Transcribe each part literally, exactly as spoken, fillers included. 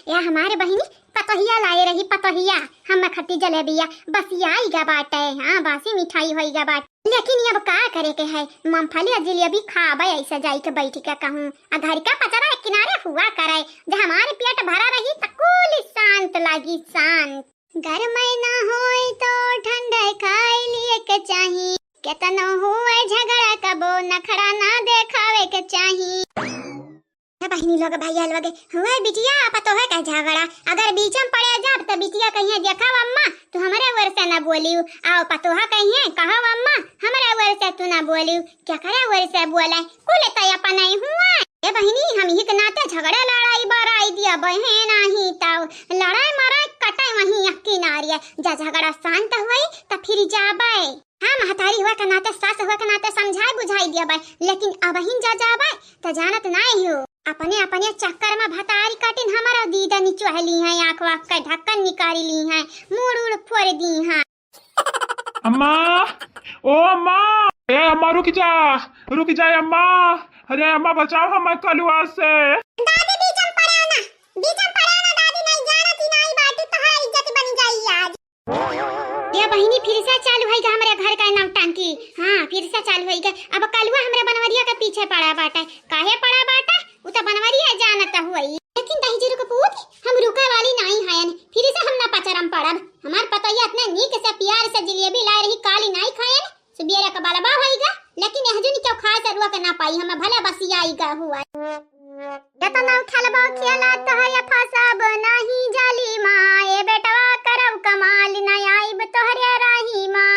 या हमारे बहिनी पतोहिया लाए रही, पतोहिया, हम खट्टी जलेबिया, बसियाई गा बाटे, हाँ, बासी मिठाई होई गा बाटे। लेकिन अब का करे के है, मूंगफली और जलेबी खाबे ऐसे जाई के बैठ के कहूँ, आ घर का पचरा एक किनारे हुआ करे, जब हमारे पेट भरा रही त कुल शांत लागी, शांत। गरमई ना होई तो ठंडई खाई लिए के चाही, केतनो हुए झगड़ा कबो नखड़ा ना देखावे के चाही। ए बहिनी लोग, भैया लोग, हुए बिटिया पतोह का झगड़ा, अगर बीच में पड़े जाब त बिटिया कहिए, "देखा अम्मा, तू हमरे ओर से ना बोलियो," आओ पतोह कहिए, "कहो अम्मा, हमरे ओर से तू ना बोलियो, केकरे ओर से बोले, कुल त अपन ही हुआ।" ए बहिनी, हम ही के नाते झगड़े लड़ाई बराई दिया बहे नाही ताऊ, लड़ाई मराई कटे वहीं एक किनारे, जा झगड़ा शांत हुई त फिर जाबे। हाँ, महतारी हुआ के नाते, सास हुआ के नाते समझाए बुझाई दिया बाय, लेकिन अबहिन जा जाबे त जानत नाई हो। अपने अपने चक्कर में भतारी काटिन हमारा दीदा निचोह ली हैं, आँख वाँख का ढक्कन निकाली ली हैं, मूड़ उड़ फोड़ दी हैं। अम्मा, ओ अम्मा, ए अम्मा, रुक जा, रुक जा अम्मा। अरे अम्मा, बचाओ हमें कलुआ से। दादी बीच में पड़े ना, बीच में पड़े ना दादी, नहीं जानत ही नहीं बाटी, तोहरा इज्जत बन जाई आज। या बहिनी, फिर से चालू होई गा हमरे घर का नौटंकी। हाँ, फिर से चालू होई गा। अब कलुआ हमरे बनवरिया के पीछे पड़ा बाटे। काहे पड़ा बाटे? उ त बनवरिया जानत हुई। लेकिन दहिजरू के पूत, हम रुके वाली नाई हयन। फिर से हम ना पचरम पड़ब। हमार पतोहिया इतने नीक से प्यार से जिलेबी लाए रही, काली नाई खायन। सुबेरे का बलबा होई गा, लेकिन एहजुन क्यों खाए से रुआ के ना पाई, हम भले बसियाई गा हुआ। केतना खेलबो खेला तोहरे फंसब नाही जाली माँ, ए बेटवा करब कमाल, न आइब तोहरे राही माँ।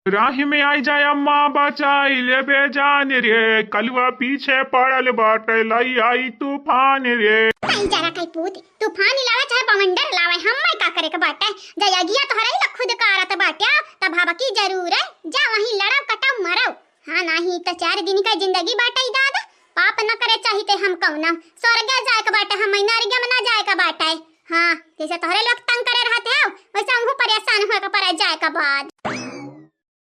राही में आई जाए अम्मा, बचाई लेबे जान रे, कलुआ पीछे पड़ल बाटे, लई आई तूफान रे। नहीं जरा कई पूत, तूफान लावे चाहे बवंडर लावे, हम्मे का करे के बाटे? जा अगिया तोहरे ही खुद कारत बाटे, तब भावा की जरूर है, जा वहीं लड़ो, कटो, मरो। हाँ, नाही त चार दिन का जिंदगी बाटे दादा, पाप न करे चाहिते हम कौना। स्वर्ग जाए के बाटे, हम नरक में ना जाए के बाटे। हाँ, जैसे तोहरे लोग तंग करे रहते हो, वैसे हमहू परेशान होए के पड़े जाए के बाद।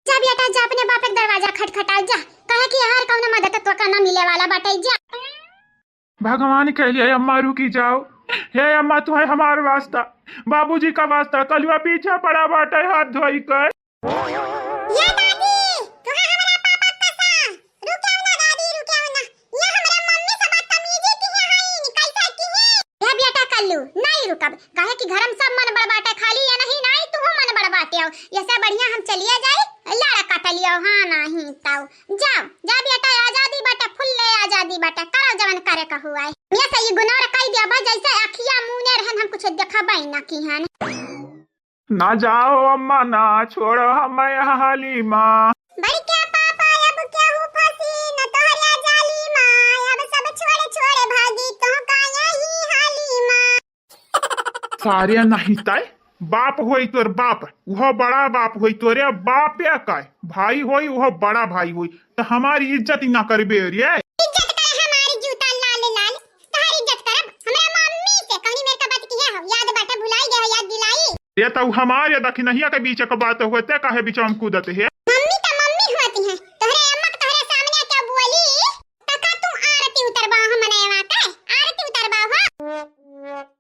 जा बेटा, जा अपने बाप के दरवाजा खटखटाओ जा, काहे कि यहाँ कौनो मदद तो का ना मिले वाला बाटे जा। भगवान कहलिए, "अम्मा रुकी जाओ, हे अम्मा तुम्हें हमार वास्ता, बाबूजी का वास्ता, कलुआ पीछे पड़ा बाटे हाथ धोई कर।" ये दादी, तुम्हें हमारा पापा कसम, रुके ना दादी, रुके ना, ये हमारे मम्मी से बदतमीजी की है, हाय, कैसा की है? ये बेटा कल्लू, नहीं रुकब, काहे कि घर में सब मन बड़ बाटे, खाली ये नहीं, नहीं तू मन बड़ बाटे हो, ये से बढ़िया हम चलिए जाए, लड़ा कट लियो, हाँ नहीं ताऊ। जाओ, जा बेटा, आजादी बाटे, फुल्ले आजादी बाटे, करो जवन करे का हुआ है। ये सही गुनाह कई दिया बा, जैसे अखिया मुने रहन, हम कुछ देखबे ना की हन। ना जाओ अम्मा, ना छोड़ो हमें हाली माँ। बड़का पापा, अब केहू फंसी न तोहरे जाली माँ, अब सब छोड़े छोड़े भागी तोहका यही हाली माँ। सारे नहीं तय बाप होई तोर बाप, उहो बड़ा बाप होई तोरे बापे का भाई होई, उहो बड़ा भाई होई, त हमारी इज्जत ही ना करबे रे। इज्जत करे हमारी जूता लाल लाल, तोहार इज्जत करब हमरा मम्मी से, कौनी मेर का बात किया हो, याद बाटे भुलाई गया हो, याद दिलाई। ये तो हमारे दखिनहिया के बीच का बात होते, काहे बीच में कूदत है? मम्मी तो मम्मी होती है, तोहरे अम्मा के तोहरे सामने क्या बोली? तका तू आरती उतरबा हो मनयवा के, आरती उतरबा हो।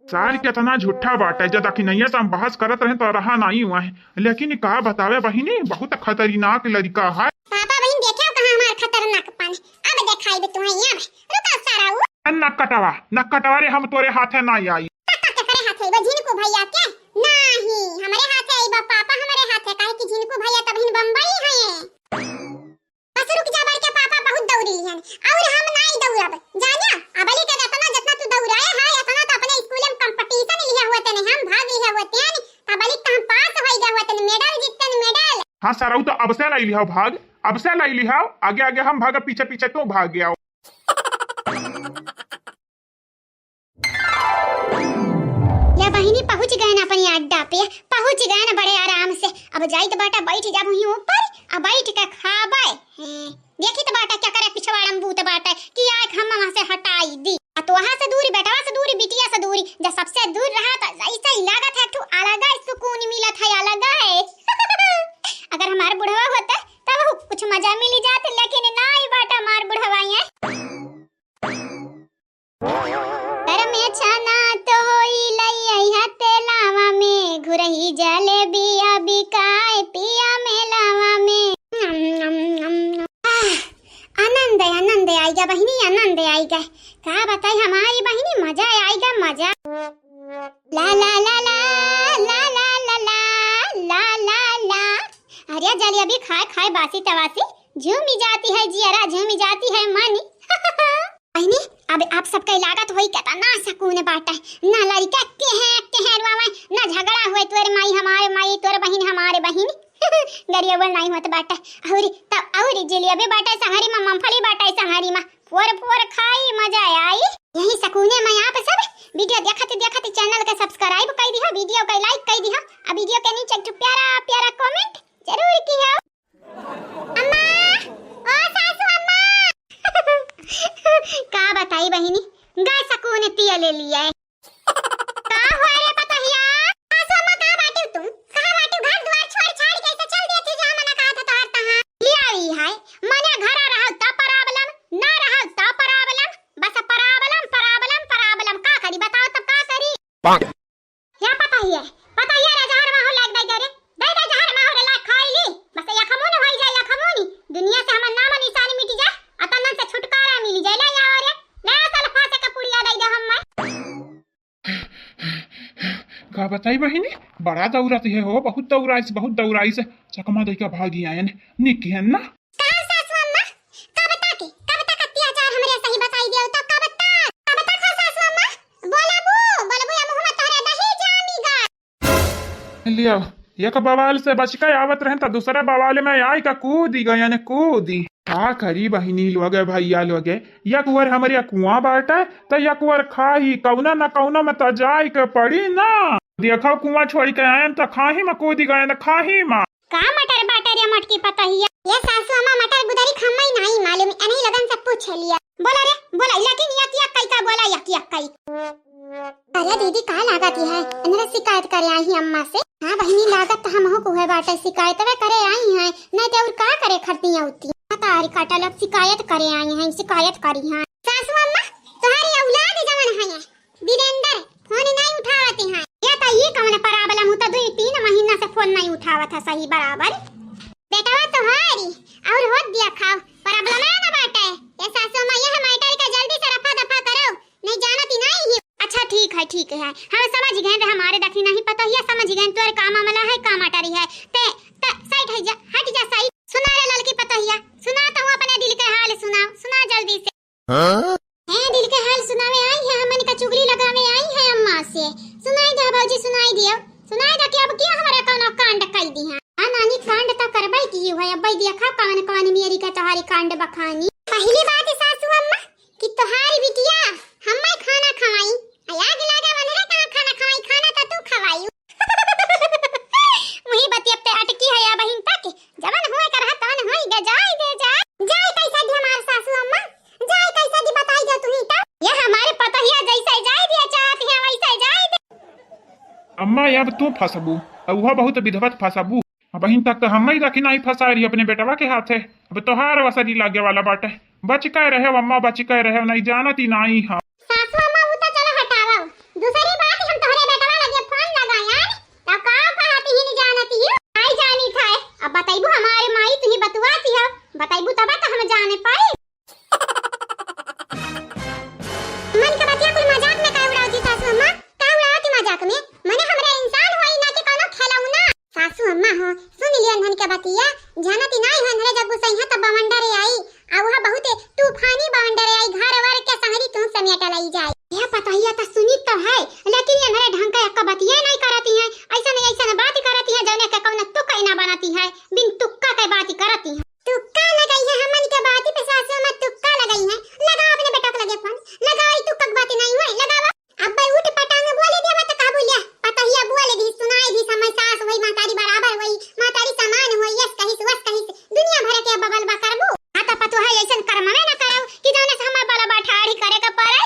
सार केतना झूठा बाटे, जब दखिनहिया से हम बहस करत रहे तो रहा नहीं हुआ है, लेकिन का बतावे बहिनी, बहुत खतरनाक लड़का है। पापा बहिन देखे हो कहाँ हमार खतरनाक पन, अब देखाई दे तुम्हें यहाँ, रुका सारा उ। नक्कटवा, नक्कटवा रे, हम तोरे हाथे ना आई। तका के करे हाथे, वो झिनकू भैया के? नहीं, हमारे हाथे आई बा पापा, हमारे हाथे, काहे कि झिनकू भैया तब हिन बम्बई है। बस रुक जा, बड़के पापा बहुत दौड़ी लिहन, और हम नाई दौड़ब। जानिया, अबली के इतना जितना तू दौड़ाए है, इतना तो अपने स्कूल में कंपटीशन लिया हुआ तेने, हम भाग लिया हुआ तेने, अबली तो हम पास होई गया हुआ तेने, मेडल जीतन, मेडल। हाँ सरऊ, तो अब से लाई लिहाओ भाग, अब से लाई लिहाओ, आगे आगे हम भाग, पीछे पीछे तू भाग गया। या बहिनी पहुँच गए ना अपने अड्डा पे, पहुँच गए ना बड़े आराम से। अब जाइत बाटा बैठ जाब हुई ऊपर, अब बैठ के खाबे। हैं, देखित बाटा क्या करे पिछवाड़म बूत बाटे कि आए हम वहाँ से हटाई दी। आ तो वहाँ से दूरी, बेटवा से दूरी, बिटिया से दूरी, जब सबसे दूर रहा तो ऐसा ही लागत है, एक ठो अलग है सुकून मिलत है, अलग है। अगर हमार बुढ़वा होता तब कुछ मजा मिली जात, लेकिन नाई बाटा हमार बुढ़वा ये। जलेबिया बिकाए पिया मेलावा में। आह, आनंद, आनंद आइगा बहिनी, आनंद आइगा। का बताई हमारी बहिनी, मजा आइगा, मजा। ला ला ला ला। अरे जलेबी खाए खाए बासी तवासी, झूमी जाती है जियरा, झूमी जाती है मन। बहिनी, अब आप सबके लागत होई केतना सकून बाटे, ना लड़का के हैं, के हैं रुआवे, ना झगड़ा हुए, तोर माई हमारे माई, तोर बहिन हमारे बहिन। गरिया बोल नहीं होत बाटे। अउरी तब अउरी जिलेबी बाटे संगरी मा, मूंगफली बाटे संगरी मा, फोर फोर खाई, मजा आई। यही सकूने में आप सब video देखत देखत channel के subscribe कर दिहो, video के like कर दिहो, आ video के नीचे एक ठो प्यारा प्यारा comment जरूर किहो। अम्मा, ओ सासू अम्मा। का बताई बहिनी, गा सकून तिया ले लिया है। का हुआ रे पतोहिया? सासू अम्मा, कहाँ बाटू तू? कहाँ बाटू? घर दुआर छोड़ छाड़ के ऐसे चल दिए थे जहाँ मना कहा था तोहार तहाँ। ले आई है, मने घर रहल त problem, ना रहल त problem, बस problem, problem, problem। का करी बताओ तब का करी? या पतोहिया, पतोहिया रे जहर माहौर लाग दे रे, दे दे जहर माहौर लाग खाई ली, बस या खमून होई जाए या खमूनी, दुनिया से हमर नाम निशान मिट जाए, अतनन से छुटकारा मिल जाए। ले आओ रे, ले आ साला फांसे का पुड़िया दे दे हम मैं। का बताई बहिनी, बड़ा दौड़त है हो, बहुत दौड़ाइस, बहुत दौड़ाइस, चकमा दई का भागी आयन, निक है ना? का सासू अम्मा, कब तक, कब तक अत्याचार हमरे सही बताई दियो तो कब तक, कब तक हो सासू अम्मा? बोलबू, बोलबू या मुँह में तोहरे दही जामी गा। लिया, एक बवाल से बच के आवत रहन त दूसरे बवाल में आई का कूदी गयन, कूदी। का करी बहिनी लोगे, भैया लोगे, एक ओर हमरे कुआं बाटे, त एक ओर खाही, कौनो न कौनो में त जाए के पड़ी ना। देखो कुआं छोड़ के आयन त खाही में कूदी गयन, खाही में। का मटर बाटे रे मोटकी पतोहिया? ये सासू अम्मा मटर गुदरी खम्मई नाई मालूम, एनही लगन से पूछ लिया। बोला रे, बोला, लेकिन यक यक कई का बोला, यक यक कई। अरे दीदी, का लागत है? इनरे शिकायत करे आई ही अम्मा से? हाँ बहिनी, लागत त हमहू को है बाटे, शिकायतवे करे आई हैं, नहीं तो और का करे खरती होती। तारी काटा लोग शिकायत करे आई हैं, शिकायत करी हैं। सासू अम्मा, तुम्हारी औलाद जवन है, वीरेंद्र, फोन नहीं उठावत हैं। ये तो ये कौन problem हो, तो दो तीन महीना से फोन नहीं उठावत है सही बराबर। बेटवा तोहारी और होत दिया खाओ, problem है ना बाटे। ये सासू अम्मा, ये matter का जल्दी से रफा दफा करो, नहीं जानत ही नहीं ही। अच्छा ठीक है, ठीक है, हम समझ गए रे, हमारे दखी नहीं पतोहिया, समझ गए तोर का मामला है, का matter है। ते, ते side है जा, हट जा side। सुना रे ललकी पतोहिया, सुना तो अपने दिल के हाल सुना, सुना जल्दी से। हाँ? हैं, दिल के हाल सुनावे आई है, हमन का चुगली लगावे आई है अम्मा से। सुनाई दे भौजी, सुनाई दियो, सुनाई दे कि अब क्या हमारा कौनो कांड कई दी है। हाँ नानी, कांड तो करबई की है, अब देखा कौन कौन मेरी का तोहारी कांड बखानी। पहली बात सासू अम्मा कि तोहारी बिटिया हम्मे खाना खवाई, आ आग लागे वनरे कहाँ खाना खवाई, खाना तो तू खवाई। वही बतिया पे अटकी है या बहिन तक, जवन हुए कर है तवन होई गे, जाए दे जा। जाए कैसे दी हमार सासू अम्मा, जाए कैसे दी बताई दे तुही तो। ये हमारे पतोहिया जैसे जाए दिया चाहती है वैसे जाए दे। अम्मा, अब तू फंसबू, अब वह बहुत विधवत फंसबू। अब बहिन तक तो हम ही रखी नहीं फंसा रही अपने बेटवा के हाथे। अब तोहार वसरी लागे वाला बाटे। बच के रहे अम्मा, बच के रहे, नहीं जानत ही नहीं है। सासू अम्मा, उ तो चलो हटावा। दूसरी बात, हम तोहरे बेटवा लगे फोन लगायान, तो का कहती ही नहीं जानती ही। आई जानी था, अब बताइबू हमारे माई, तुही बतुआती हो, बताइबू तब तो हम जाने पाई। मन के बतिया कुल मजाक में काहे उड़ावती सासू अम्मा? का उड़ावती मजाक में? मने हमरा इंसान होई ना कि कौनो खिलौना? सासू अम्मा हो, सुन लिया नन के बतिया, जानती नाई हो, नरे जब गुस्सई है तब बवंडर आई, आ वह बहुते तूफानी बवंडर आई, घर वर के संगरी तू समेट लई जाए। यह पतोहिया तो सुनी तो है, लेकिन ये नरे ढंग का एक बतिया नहीं करती है, ऐसा नहीं ऐसा बात करती है, जौने के कौनो तुक ही ना बनाती है, बिन तुक्का के बात करती है। तुक्का लगाई है, हमन के बाती पे सासू में तुक्का लगाई है। लगाओ अपने बेटा के लगे फोन, लगाओ, ई तुक्का के बाती नहीं है, लगाओ। अब भाई उठ पटांग बोले दिया, मैं तो का बोलिया, पतोहिया बोले दी, सुनाई दी, समय सास वही महतारी बराबर वही, महतारी समान हुई, यस कहिस, वस कहिस, दुनिया भर के बबल बा करबू। हाँ तो पतोहा ऐसन कर्म में ना करब कि जौने से हमार बला बा ठाढ़ी करे के पड़े।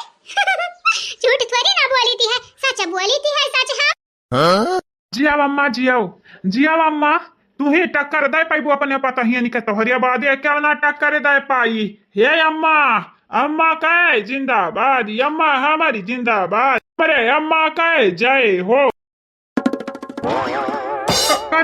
झूठ थोड़ी ना बोली थी है, सच बोली थी है, सच हाँ। हाँ? जियाव अम्मा, जियाव, जियाव अम्मा, तू ही टक्कर दे पाइबू अपने पतोहियन के, तोहरे बादे क्यों ना टक्कर दे पाई। हे अम्मा, अम्मा के जिंदाबाद, अम्मा हमारी जिंदाबाद, अरे अम्मा के जय हो।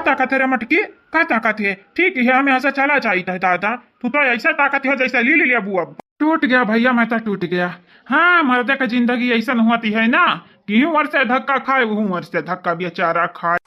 ताकत है रे मटकी? का ताकत है? ठीक है, हमें ऐसा चला चाहिए था दादा। तू तो ऐसा ताकत है जैसे ली ले लिया बुआ। टूट गया भैया, मैं तो टूट गया। हाँ, मर्दे का जिंदगी ऐसा होती है ना कि यूं वर्ष से धक्का खाए, वहूं वर्ष से धक्का बेचारा खाए।